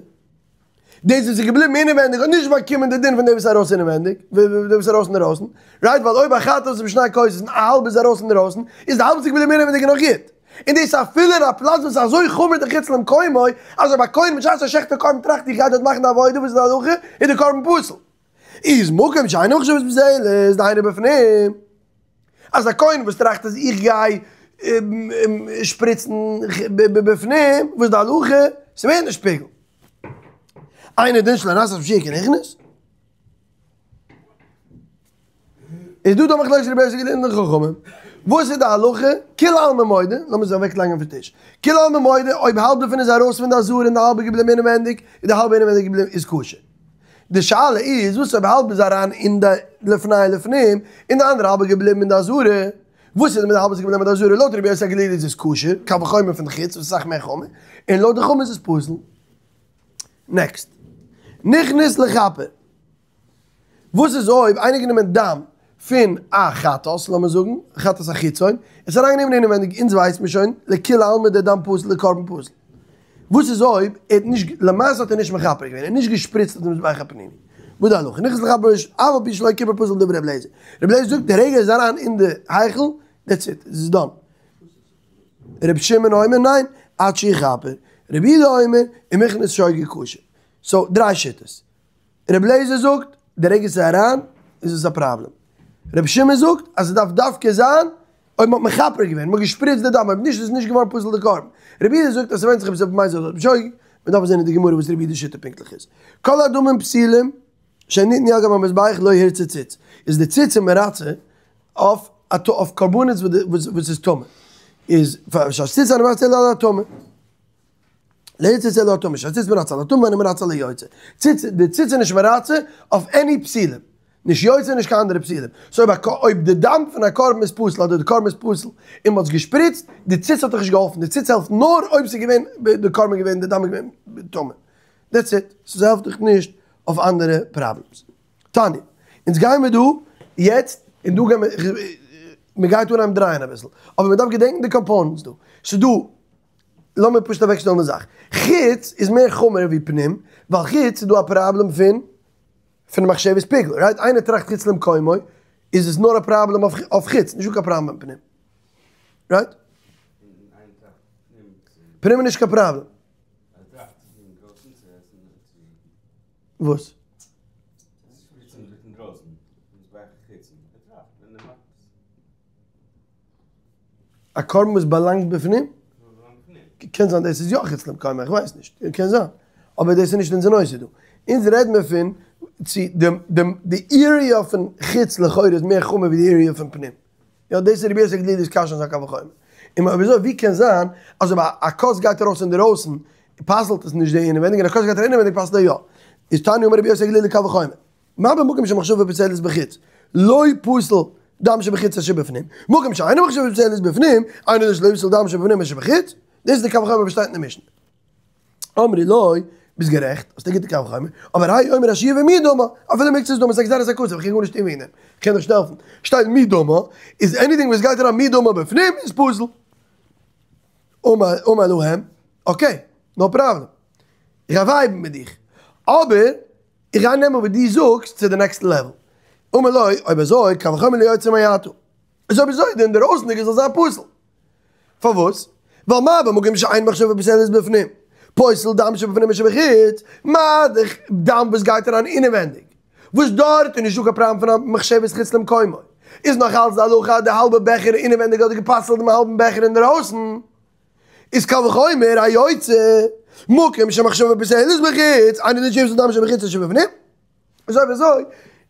דאס וואס איז געבליבן אינעווענדיג האט נישט באקומען די דין פון דעם וואס איז ארויס אינעווענדיג, דעם וואס איז ארויס אינדערויסן, רייט ווייל אויב א חטאת איז בשני כוסות און א האלב איז ארויס אינדערויסן, איז די האלב וואס איז געבליבן אינעווענדיג נאך גוט. און דאס אפילו אין א פלאץ וואס איז אזוי חמור די חוץ למקומו, אז אויב א כהן בשעת ער שעכט די קרבן טראכט איך גיי דארט מאכן די עבודה וואס איז די הלכה, איז די קרבן פסול. איז מקום שאין המחשבה פוסלת דהיינו בפנים. אז א כהן וואס טראכט אז איך גיי שפריצן בפנים, וואס איז די הלכה? ס'ווערט נישט פיגול. אינו דין שלא נעשה משיח כנכנס? איז דא דא מחלוקת רבי יוסי הגלילי און די חכמים? וואס איז די הלכה? כולי עלמא מודה, לאמיר זיך אוועק לייגן אויפן טיש. כולי עלמא מודה, אויב האלב דערפון איז ארויס פון די עזרה און די האלב איז געבליבן אינעווענדיג, איז די האלב אינעווענדיג געבליבן איז כשר. די שאלה איז, וואס אויב האלב איז אריין אין די לפני ולפנים, און די אנדערע האלב איז געבליבן אין די עזרה? וואס איז מיט די האלב וואס איז געבליבן אין די עזרה? לויט רבי יוסי הגלילי איז עס כשר, קל וחומר פון חוץ וואס איז אסאך מער חמור, און לויט די חכמים איז עס פסול. נעקסט. נכנס לכפר. וואס איז אויב איינער גענומען דם פון א חטאת, לאמיר זאגן, חטאת החיצון, עס אריינגענומען אינעווענדיג, אונז ווייסט מען שוין, לכולי עלמא דער דם פסול, דער קרבן פסול. וואס איז אויב ער האט נישט, למעשה האט ער נישט מכפר געווען, ער האט נישט געשפריצט אויף די מזבח הפנימי. וואס די הלכה? נכנס לכפר אף על פי שלא כיפר פסול דברי רבי אליעזר. רבי אליעזר זאגט די רגע ער איז אריין אין די היכל, דעטס איט, עס איז דאן. רבי שמעון אומר ניין, עד שיכפר. רבי יהודה אומר, אם הכניס שוגג כשר. סאו, דריי שיטות. רבי אליעזר זאגט, די רגע ס'איז אריין, איז עס א פראבלעם. רבי שמעון זאגט, אז ס'דארף דווקא זיין, אויב מ'האט מכפר געווען, מ'האט געשפריצט די דם, אויב נישט איז נישט געווארן פסול די קרבן. רבי יהודה זאגט אז ס'ווענדט זיך אויב ס'איז במזיד אדער בשוגג, מ'דארף זען אין די גמרא וואס רבי יהודה'ס שיטה פונקטליך איז. כל הדמים פסולים שניתנו על גבי המזבח לא הרצה ציץ. איז די ציץ איז מרצה אויף אויף קרבנות וואס איז טמא. איז שהציץ אינו מרצה אלא על הטמא. לא הרצה אלא על הטמא, שהציץ מרצה על הטמא ואינו מרצה על היוצא. ציץ, די ציץ איז נישט מרצה אויף עני פסולים. נישט יוצא נישט קיין אנדערע פסולים. סאו אויב א אויב די דם פון א קרבן איז פסול אדער די קרבן איז פסול און מ'האט עס געשפריצט, די ציץ האט דיך נישט געהאלפן, די ציץ העלפט נאר אויב ס'איז געווען די קרבן איז געווען די דם איז געווען טמא. דעטס איט. סאו ס'העלפט דיך נישט אויף אנדערע פראבלעמס. תניא. אונז גייען מיר דא יעצט און דא גייען מיר מ'גייט אנהייבן דרייען אביסל. אבער מ'דארף געדענקן די קאמפאונענטס דא. ס'איז דא לאמיר פשוט אוועקשטעלן די זאך. חוץ איז מער חמור ווי פנים, ווייל חוץ איז דא א פראבלעם פון פון מחשבת פיגול, רייט? איינער טראכט חוץ למקומו, איז עס נאר א פראבלעם אויף חוץ, נישטא קיין פראבלעם מיט פנים. רייט? פנים איז נישט קיין פראבלעם. וואס? א קרבן וואס באלאנגט בפנים? קען זיין דאס איז יא חוץ למקומו, איך ווייס נישט, קען זיין, אבער דאס איז נישט אונזער נושא דא. אונז רעד מיר פון צו די עיריע פון חוץ לכאורה איז מער חמור ווי די עיריע פון פנים. יא דאס איז רבי יוסי הגלילי'ס קשיא אין זיין קל וחומר. און אויב אזוי ווי קען זיין אז אויב א כוס גייט ארויס אינדערויסן פסל'ט עס נישט די אינעווענדיג און א כוס גייט אריין אינעווענדיג פסל'ט ער יא. איז תניא אמר רבי יוסי הגלילי קל וחומר. מה במקום שמחשבה פוסלת בחוץ, לא פוסל דם שבחוץ את שבפנים, מקום שאינו מחשבה פוסלת בפנים, אינו אלא שלא יפסול דם שבפנים את שבחוץ, דאס איז די קל וחומר וואס שטייט אין די משנה. אמרו לו, ביסט גערעכט, האסט א גוטע קל וחומר, אבער האי אומר אשר יובא מדמה, אפילו מקצת דמה, ס'איז א גזירת הכתוב, איך קען גארנישט טון וועגן דעם, איך קען נישט העלפן, שטייט מדמה, איז עניטינג וואס גייט אריין מדמה בפנים איז פסול. אמר להם, אקעי, נאו פראבלעם, איך גיי ווייבן מיט דיך, אבער איך גיי נעמען וואס דו זאגסט צו די נעקסטע לעוועל. אמר לו, אויב אזוי, קל וחומר ליוצא מעתה. איז אויב אזוי, די אינדערויסנדיגע זאל זיין פסול. פארוואס? ווייל מה במקום שאין מחשבה פוסלת בפנים, פוסל דם שבפנים משבחוץ, מה דאך דם וואס גייט אריין אינעווענדיג, וואס דארט איז נישטא קיין פראבלעם פון א מחשבת חוץ למקומו, איז נאך אלץ די הלכה אז די האלבע בעכער אינעווענדיג האט גע'פסל'ט דעם האלבן בעכער אינדערויסן. איז קל וחומר היוצא, מקום שמחשבה פוסלת בחוץ, אינו דין שיפסול דם שבחוץ את שבפנים. אזוי ווי אזוי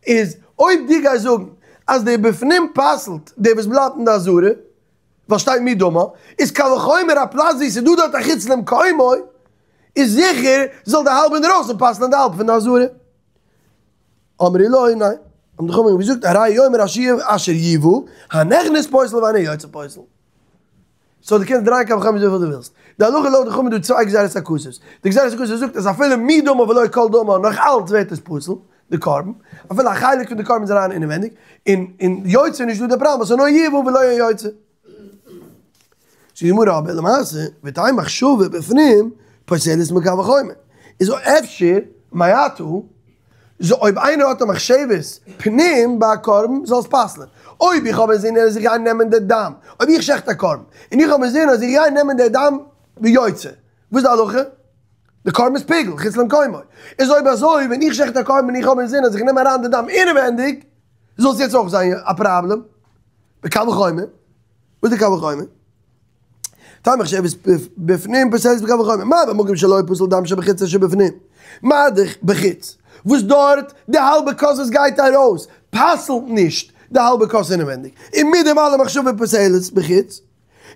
איז אויב דו גייסט זאגן אז די בפנים פסל'ט די וואס בלייבט אין די עזרה, ווייל שטייט מדמה, איז קל וחומר א פלאץ ווי ס'איז דא דארט א חוץ למקומו, איז זיכער זאל די האלב אינדערויסן פסל'ען די האלב פון די עזרה. אמרו לו, ניין, האבן די חכמים געזאגט הרי הוא אומר אשר יובא, הנכנס פוסל ואינו יוצא פוסל. סאו דו קענסט דרייען קל וחומר וויפיל דו ווילסט. די הלכה לויט די חכמים איז דא צוויי גזירות הכתוב. די גזירת הכתוב זאגט אז אפילו מדמה ולא כל דמה נאך אלץ ווערט עס פסול, די קרבן, אפילו א חלק פון די קרבן איז אריין אינעווענדיג, און און יוצא איז נישט דא די פראבלעם ווייל ס'איז נאר יובא ולא יוצא. זאגט די גמרא אבער למעשה ותהא מחשבה בפנים פוסלת מקל וחומר. איז אפשר מעתה זאל אויב איינער האט א מחשבת פנים ביי א קרבן זאל עס פסל'ען. אויב איך האב אינזין אז איך גיי נעמען די דם, אויב איך שעכט א קרבן, און איך האב אינזין אז איך גיי נעמען די דם ויוצא, וואס איז די הלכה? די קרבן איז פיגול, חוץ למקומו. איז אויב אזוי ווען איך שעכט א קרבן און איך האב אינזין אז איך נעם אריין די דם אינעווענדיג, זאל עס יעצט אויך זיין א פראבלעם? בקל וחומר. וואס איז די קל וחומר? תהא מחשבת בפנים פוסלת בקל וחומר, מה במקום שלא פוסל דם שבחוץ את שבפנים, מה דאך בחוץ, וואס דארט די האלבע כוס וואס גייט ארויס פסל'ט נישט די האלבע כוס אינעווענדיג, און מיט דעם אלעם מחשבה פוסלת בחוץ,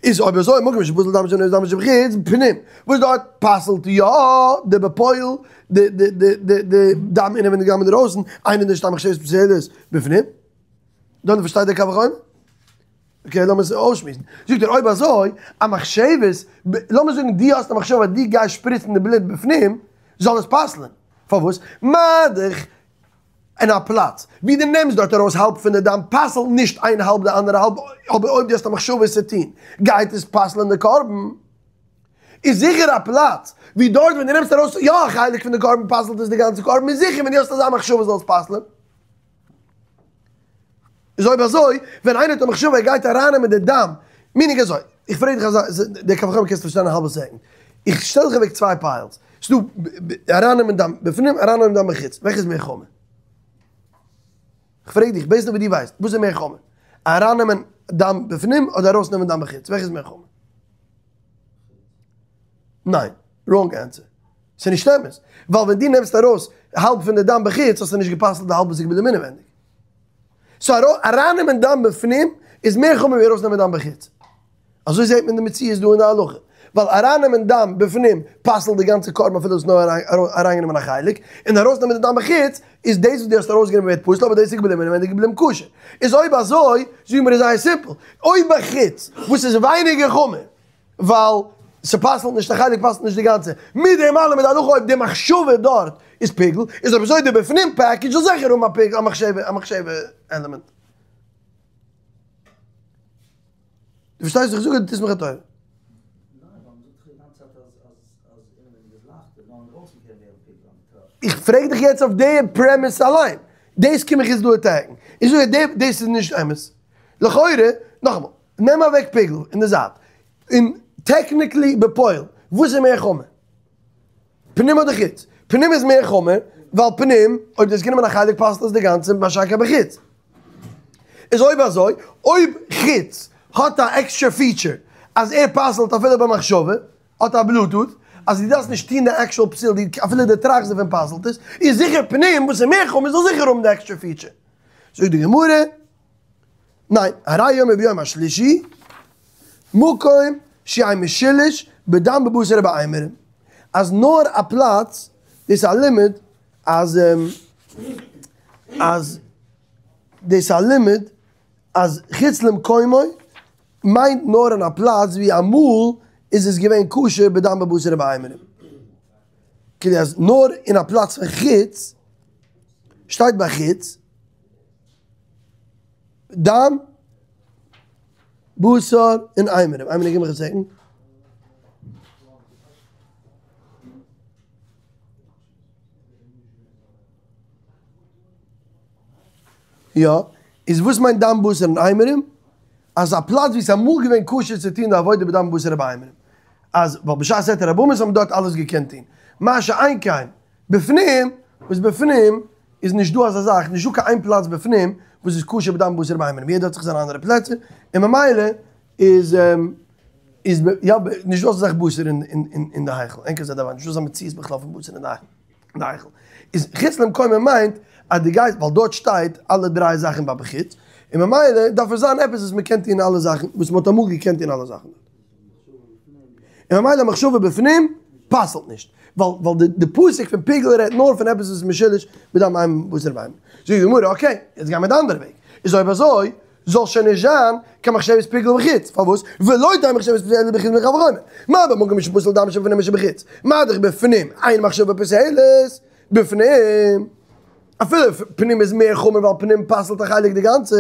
איז אויב אזוי מקום שפוסל דם שבפנים דם שבחוץ בפנים, וואס דארט פסל'ט יא די בפועל די די די די די דם אינעווענדיג דם אינדערויסן, אינו דין שתהא מחשבת פוסלת בפנים, דאן פארשטייט דער קל וחומר. אקעי לאמיר עס אויסשמועסן. זאגט ער אויב אזוי, א מחשבת, לאמיר זאגן דו האסט א מחשבה אז דו גייסט שפריצן די בלוט בפנים, זאל עס פסל'ען. פארוואס? מה דאך אין א פלאץ ווי דו נעמסט דארט ארויס האלב פון די דם פסל'ט נישט איין האלב די אנדערע האלב, אבער אויב דו האסט א מחשבה עס צו טון גייט עס פסל'ען די קרבן. איז זיכער א פלאץ ווי דארט ווען דו נעמסט ארויס יא א חלק פון די קרבן פסל'ט עס די גאנצע קרבן, איז זיכער ווען דו האסט אזא מחשבה זאל עס פסל'ען. איז אויב אזוי, ווען איינער האט א מחשבה ער גייט ארייננעמען די דם, מינינג אזוי, איך פרעג דיך אזא, די קל וחומר קענסטו פארשטיין א האלבע סעקונד, איך שטעל דיך אוועק צוויי פיילס, ס'דא ארייננעמען דם בפנים ארייננעמען דם בחוץ, וועלכע איז מער חמור? איך פרעג דיך, בעיסד אויף וואס דו ווייסט, וואס איז מער חמור? ארייננעמען דם בפנים אדער ארויסנעמען דם בחוץ, וועלכע איז מער חמור? ניין, ראנג ענסער. ס'איז נישט אמת. ווייל ווען דו נעמסט ארויס האלב פון די דם בחוץ האסטו נישט גע'פסל'ט די האלב וואס איז געבליבן אינעווענדיג. סאו ארייננעמען דם בפנים איז מער חמור ווי ארויסנעמען דם בחוץ. אזוי זעט מען די מציאות דא אין די הלכה. ווייל ארייננעמען דם בפנים פסל'ט די גאנצע קרבן אפילו האסט נאר אריינגענומען א חלק, און ארויסנעמען די דם בחוץ איז דאס וואס דו האסט ארויסגענומען ווערט פסול אבער דאס איז געבליבן אינעווענדיג געבליבן כשר. איז אויב אזוי זאגן מיר איז זייער סימפל, אויב בחוץ וואס איז ווייניגער חמור ווייל ס'פסל'ט נישט א חלק פסל'ט נישט די גאנצע, מיט דעם אלעם איז די הלכה אויב די מחשבה דארט איז פיגול, איז אויב אזוי די בפנים package זאל זיכער האבן א פיגול א מחשבה א מחשבה עלעמענט. דו פארשטייסט וואס איך זאג אדער דו טוסט מיך א טובה? איך פרעג דיך יעצט אויף די premise אליין, דאס קום איך יעצט דא attack ן, איך זאג אז דאס איז נישט אמת, לכאורה, נאכאמאל, נעם אוועק פיגול אין די זייט, און technically בפועל, וואס איז מער חמור? פנים אדער חוץ? פנים איז מער חמור, ווייל פנים, אויב דו האסט גענומען א חלק פסל'ט עס די גאנצע, משא כ בחוץ. איז אויב אזוי, אויב חוץ האט א עקסטרע feature אז ער פסל'ט אפילו במחשבה, האט א Bluetooth, אז דו דארפסט נישט טון די actual פסיל, דו אפילו דו טראכסט דערפון פסל'ט עס, איז זיכער פנים וואס איז מער חמור זאל זיכער האבן די עקסטרע feature. זאגט די גמרא, ניין, הרי הוא אומר ביום השלישי, מקום שיהא משולש בדם בבשר ובאימורין, אז נאר א פלאץ, דאס איז א לימוד אז אז דאס איז א לימוד אז חוץ למקומו מיינט נאר אין א פלאץ ווי אמאל איז עס געווען כשר בדם בבשר ובאימורין. כאילו אז נאר אין א פלאץ פון חוץ, שטייט ביי חוץ, דם, בשר און אימורין. אימורין גיב מיך א second. יא, איז וואס מיינט דם בשר און אימורין? אז א פלאץ ווי ס'איז אמאל געווען כשר צו טון די עבודה בדם בשר ובאימורין. אז ווייל בשעת היתר הבמות האט מען דארט אלעס געקענט טון. מה שאין כן בפנים, וואס בפנים איז נישט דא אזא זאך, נישט דא קיין איין פלאץ בפנים וואס איז כשר בדם בשר ובאימורין, יעדער האט זיך זיינע אנדערע פלעצער, און ממילא איז איז יא נישט דא אזא זאך בשר אין די היכל, אין כזה דבר, נישט דא אזא מציאות בכלל פון בשר אין די היכל. איז חוץ למקומו מיינט אז דו גייסט, ווייל דארט שטייט אלע דריי זאכן ביי בחוץ, און ממילא דארף עס זיין עפעס וואס מען קען טון אלע זאכן, וואס מען האט אמאל געקענט טון אלע זאכן דארט. און ממילא מחשבה בפנים פסל'ט נישט, ווייל ווייל די פסוק פון פיגול רעדט נאר פון עפעס וואס איז משולש בדם אימורים בשר ובאימורים. זאגט די גמרא, okay, יעצט גיימער די אנדערע וועג, איז אויב אזוי זאל שוין נישט זיין קיין מחשבת פיגול בחוץ, פארוואס? ולא תהא מחשבת פיגול אלא בחוץ מקל וחומר, מה במקום שפוסל דם שבפנים משבחוץ, מה דאך בפנים אין מחשבה פוסלת בפנים. אפילו פנים איז מער חמור ווייל פנים פסל'ט א חלק די גאנצע,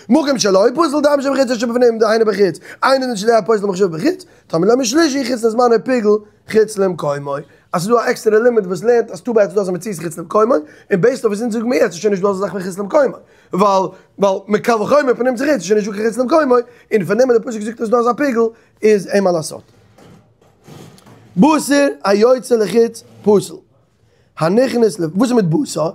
מקום שלא פוסל דם שבחוץ שבפנים דהיינו בחוץ, אינו דין שלא יהא פוסל מחשבה בחוץ, תלמוד לומר שלישי חוץ לזמנו פיגול חוץ למקומו. אז ס'איז דא א עקסטערע לימוד וואס לערנט אז טו בעד ס'איז דא אזא מציאות חוץ למקומו, און based אויף וואס אונז זאגן מיר יעצט איז שוין נישט דא אזא זאך ווי חוץ למקומו, ווייל ווייל מקל וחומר פנים צו חוץ איז שוין נישט דא קיין חוץ למקומו, און פון דעם אז די פסוק זאגט אז ס'איז דא אזא פיגול איז אין מה לעשות. בשר היוצא לחוץ פסול. הנכנס ל, וואס איז מיט בשר?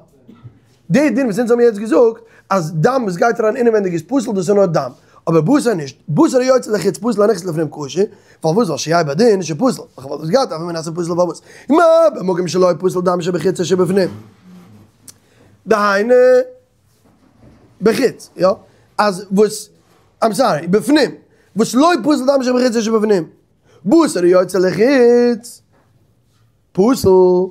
די דין וואס אונז האבן יעצט געזאגט אז דם וואס גייט אריין אינעווענדיג איז פסול דאס איז נאר דם, אבער בשר נישט, בשר היוצא לחוץ פסול הנכנס לפנים כשר, פארוואס ווייל שיהא בדין שפסול, איך וואלט עס געהאט אויף מנת פסול פארוואס? מה במקום שלא פסול דם שבחוץ או שבפנים? דהיינו בחוץ, יא? אז וואס, I'm sorry, בפנים, וואס לא פסול דם שבחוץ או שבפנים, בשר היוצא לחוץ. פסול.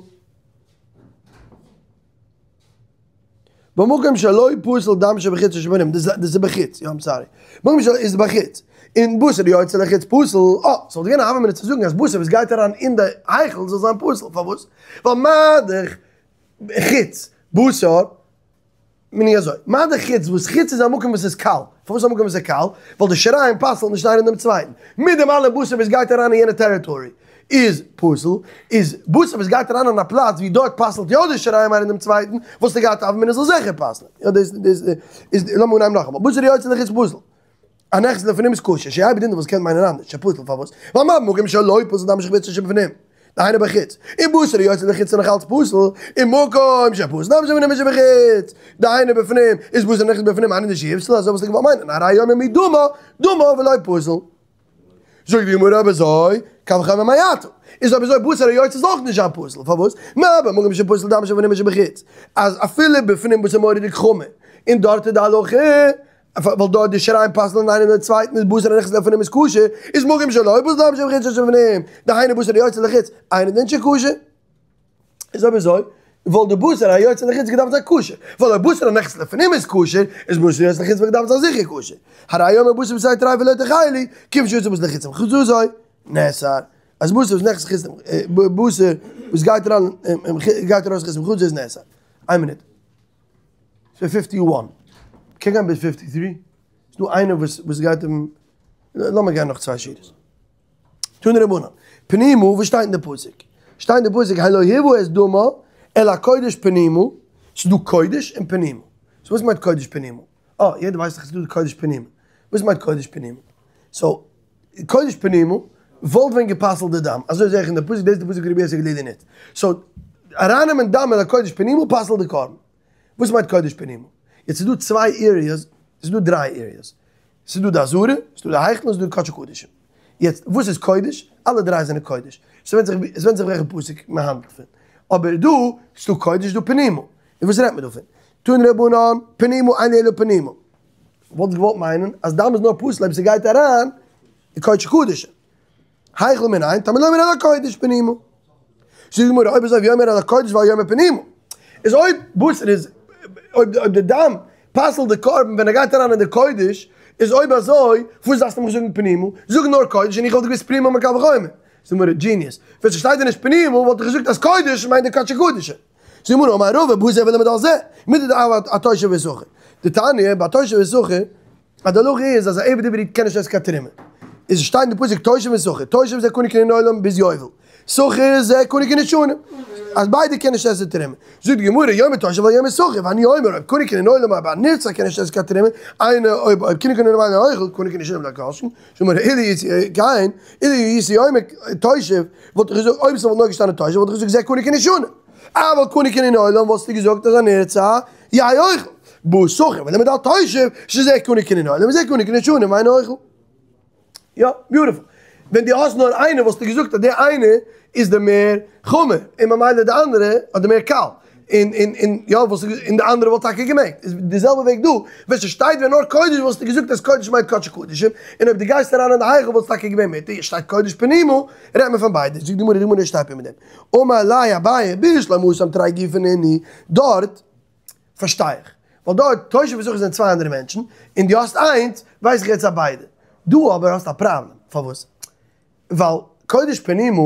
במקום שלא פוסל דם שבחוץ ושבפנים, דאס איז בחוץ, יא I'm sorry. במקום שלא איז בחוץ. און בשר היוצא לחוץ פסול, אה, ס'וואלט געווען א הוה אמינא צו זאגן אז בשר וואס גייט אריין אין די היכל זאל זיין פסול, פארוואס? ווייל מה דאך חוץ בשר מיין איך אזוי, מה דאך חוץ, וואס חוץ איז א מקום וואס איז קל, פארוואס א מקום וואס איז קל? ווייל די שיריים פסל'ט נישט איינער דעם צווייטן, מיט דעם אלעם בשר וואס גייט אריין אין יענע territory איז פסול, איז בשר וואס גייט אריין אין א פלאץ ווי דארט פסל'ט יא די שיריים איינער דעם צווייטן, וואלסטו געהאט א הוה אמינא זאל זיכער פסל'ען, יא דאס דאס איז, לאמיר אנהייבן נאכאמאל, בשר היוצא לחוץ פסול, הנכנס לפנים איז כשר, שיהא בדין וואס קען מיינען אנדערש, שפסול פארוואס? ווייל מה במקום שלא פסול דם שבחוץ או שבפנים, דהיינו בחוץ, און בשר היוצא לחוץ איז נאך אלץ פסול, און מקום שפסול דם שבפנים משבחוץ, דהיינו בפנים, איז בשר נכנס בפנים אינו דין שיפסול, אזוי וואלסטו געוואלט מיינען, הרי הוא אומר מדמה, דמה ולא פסול. זאגט די גמרא אויב אזוי, קל וחומר מעתה, איז אויב אזוי בשר היוצא זאל אויך נישט זיין פסול, פארוואס? מה במקום שפסול דם שבפנים משבחוץ, אז אפילו בפנים וואס איז מורא'דיג חמור, און דארט איז די הלכה. ווייל דארט די שיריים פסל'ן איינעם דעם צווייטן איז בשר הנכנס לפנים איז כשר, איז מקום שלא פסל דם שבחוץ לשבפנים, דהיינו בשר היוצא לחוץ, אינו דין שכשר. איז אויב אזוי וואלט די בשר היוצא לחוץ געדארפט זיין כשר, ווייל אויב בשר הנכנס לפנים איז כשר, איז בשר היוצא לחוץ וואלט געדארפט זיין זיכער כשר. הרי הוא אומר בשר בשר טריפה לא תאכלו, כיוון שיצא בשר לחוץ למחיצתו, נאסר. אז בשר וואס נכנס לחוץ בשר וואס גייט אריין גייט ארויס לחוץ למחיצתו איז נאסר. איין מינוט. ס'איז פיפטי וואן. קען גיין ביז פיפטי טרי? ס'דא איינער וואס וואס גייט אים לאמיר גיין נאך צוויי שורות. תנו רבנן, פנימה, וואס שטייט אין די פסוק? שטייט אין די פסוק הלא הובא את דמה אל הקודש פנימה, ס'איז דא קודש און פנימה. סאו וואס מיינט קודש פנימה? אה, יעדער ווייסט דאך ס'איז דא קודש פנימה. וואס מיינט קודש פנימה? סאו, קודש פנימה וואלט ווען גע'פסל'ט די דם, אזוי זעה איך אין די פסוק, דאס איז די פסוק רבי יוסי הגלילי ניצט. סאו, ארייננעמען דם אל הקודש פנימה פסל'ט די קרבן. וואס מיינט קודש פנימה? יעצט ס'איז דא צוויי עריעס, ס'איז דא דריי עריעס. ס'איז דא די עזרה, ס'איז דא די היכל און ס'איז דא די קדשי קדשים. יעצט, וואס איז קודש? אלע דריי זענען קודש. ס'ווענדט זיך, עס ווענדט זיך וועלכע פסוק מען האנדלט פון. אבער דא, ס'איז דא קודש, דא פנימה. און וואס רעדט מען דא פון? תנו רבנן, פנימה אין לי אלא פנימה. וואלסט געוואלט מיינען אז דם איז נאר פסול אויב ס'גייט אריין אין קודשי קדשים. היכל מנין, תלמוד לומר אל הקודש פנימה. זאגט די גמרא, אויב אזוי ויאמר אל הקודש ואל יאמר פנימה. איז אויב בשר איז, אויב די דם פסל'ט די קרבן ווען ער גייט אריין אין די קודש, איז אויב אזוי וואס דארפסטו מיך זאגן פנימה? זאג נאר קודש און איך וואלט געוואוסט פנימה מקל וחומר. זאגט די גמרא, דזשיניעס. ווען ס'שטייט דיר נישט פנימה וואלט איך געזאגט אז קודש מיינט די קדשי קדשים. זאגט די גמרא, אמר רבא, בא זה ולימד על זה, מידי דהוה אתושב ושכיר. דתניא, ביי תושב ושכיר, אז די הלכה איז אז א עבד עברי קען נישט עסן קיין תרומה, איז שטייט אין די פסוק תושב ושכיר, תושב זה קנוי קנין עולם ביז יובל, שכיר זה קנוי קנין שנים, אז ביידע קענען נישט עסן תרומה, זאגט די גמרא יאמר תושב ואל יאמר שכיר, ואני אומר אויב קנוי קנין עולם אויב א נרצע קען נישט עסן קיין תרומה, אינו אויב אויב קנוי קנין עולם אינו אוכל, קנוי קנין שנים לא כל שכן, זאגט די גמרא אילו הייתי כן, אילו הייתי אומר תושב, וואלט איך געזאגט אויב ס'וואלט נאר געשטאנען תושב וואלט איך געזאגט זה קנוי קנין שנים, אבל קנוי קנין עולם וואלסטו געזאגט אז א נרצע יהא אוכל. בא שכיר ולימד על תושב שזה קנוי קנין עולם וזה קנוי קנין שנים ואינו אוכל. יא, ביוטיפול. ווען דו האסט נאר איינער וואלסטו געזאגט אז די איינע איז די מער חמור און ממילא די אנדערע אדער מער קל. און און און יא וואלסטו און די אנדערע וואלט טאקע געמעגט. איז די זעלבע וועג דא, ווען ס'שטייט ווען נאר קודש וואלסטו געזאגט אז קודש מיינט קדשי קדשים, און אויב דו גייסט אריין אין די היכל וואלט עס טאקע געווען מותר, שטייט קודש פנימה, רעדט מען פון ביידע. זאגט די גמרא, די גמרא שטייט מיט דעם. אמר ליה אביי בשלמא התם תרי גופי נינהו, דארט פארשטיי איך, ווייל דארט תושב ושכיר זענען צוויי אנדערע מענטשן, און דו האסט איינס, ווייס איך יעצט אז ביידע. דא אבער האסטו א פראבלעם, פארוואס? ווייל קודש פנימה,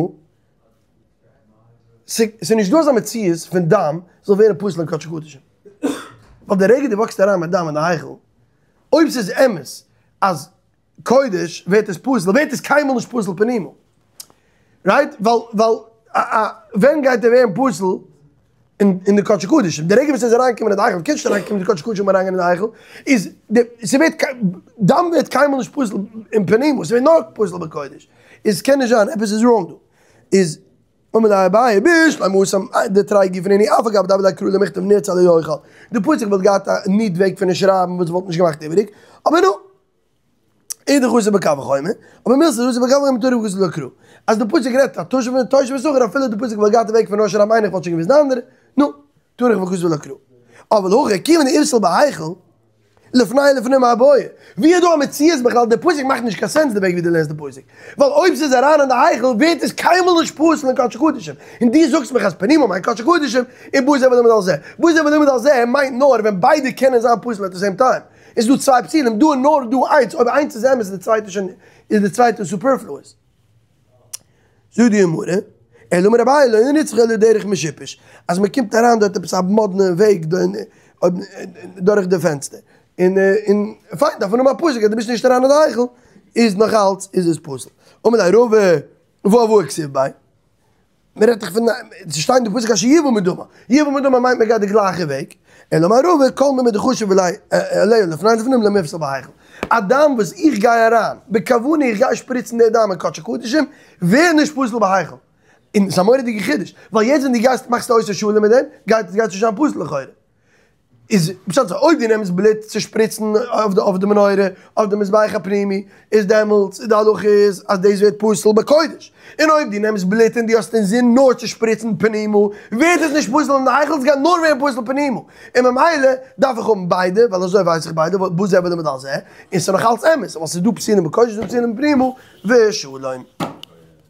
ס'איז נישט דא אזא מציאות פון דם זאל ווערן פסול אין קדשי קדשים. ווייל די רגע דו וואקסט אריין מיט דם אין די היכל, אויב ס'איז אמת אז קודש ווערט עס פסול, ווערט עס קיינמאל נישט פסול פנימה. רייט? ווייל ווייל ווען גייט ער ווערן פסול אין די קדשי קדשים? די רגע וואס ער איז אריינגעקומען אין די היכל, קענסט נישט אריינקומען אין די קדשי קדשים אריינגיין אין די היכל, איז די ס'ווערט דם ווערט קיינמאל נישט פסול אין פנימה, ס'ווערט נאר פסול בקודש. איז קען נישט זיין, עפעס איז ראנג דא. איז אמר ליה אביי בשלמא התם דתרי גופי נינהו אף על גב דהוה ליה קרא למיכתב נרצע לא יאכל. די פסוק וואלט געהאט א ניט וועג פון נישט שרייבן וואס וואלט נישט געמאכט איבעריג, אבער נו. אידך אסור בקל וחומר, אבער מילתא דאסור בקל וחומר טרח וכתב לה קרא. אז די פסוק רעדט א תושב און תושב ושכיר אפילו די פסוק וואלט געהאט א וועג פון נאר שרייבן איינער וואלט שוין געוואוסט די אנדערע, נו, טרח וכתב לה קרא. אבל הכא כיוון דאיתפסיל בהיכל, לפני ולפנים מאי בעי. ווי איז דא א מציאות בכלל? די פסוק מאכט נישט קיין סענס די וועג ווי דו לערנסט די פסוק. ווייל אויב ס'איז אריין אין די היכל ווערט עס קיינמאל נישט פסול אין קדשי קדשים. און דו זאגסט מיך אז פנימה מיינט קדשי קדשים, און בא זה ולימד על זה. בא זה ולימד על זה מיינט נאר ווען ביידע קענען זיין פסול עט די סעים טיים. איז דא צוויי פסולים דא נאר דא איינס, אויב איינס איז אמת איז די צווייטע שוין איז די צווייטע סופערפלואיס. זאגט די גמרא, אלא אמר אביי לא נצרכה אלא דרך משופש, אז מען קומט אריין דארט עפעס א מאדנע וועג דורך די פענסטער, און און פיין דארף מען האבן א פסוק אז דו ביסט נישט אריין אין די היכל, איז נאך אלץ איז עס פסול. אמר ליה רבא, והא הבאה כתיב ביה. מען רעדט דאך פון, ס'שטייט אין די פסוק אשר יבא מדמה, יבא מדמה מיינט מען גייט די גלייכע וועג, אלא אמר רבא כל מומא דחשיב עליה לפני ולפנים לא מיפסל בהיכל, א דם וואס איך גיי אריין בכוונה איך גיי שפריצן די דם אין קדשי קדשים, ווערט נישט פסול בהיכל, און ס'איז א מורא'דיגע חידוש, ווייל יעצט ווען דו גייסט מאכסט א עושה שלום מיט דעם, גייט עס נישט זיין פסול לכאורה. איז פשט אזוי, אויב דו נעמסט בלוט צו שפריצן אויף די מנורה, אויף די מזבח הפנימי, איז דעמאלטס די הלכה איז אז דאס ווערט פסול בקודש. און אויב דו נעמסט בלוט און דו האסט אינזין נאר צו שפריצן פנימה, ווערט עס נישט פסול אין די היכל, עס גייט נאר ווערן פסול פנימה. און ממילא דארף איך האבן ביידע, ווייל אזוי ווייס איך ביידע, בזה ולא מדל זה, און ס'איז נאך אלץ אמת, ווייל ס'איז דא פסולים בקודש און פסולים פנימה, ושלום.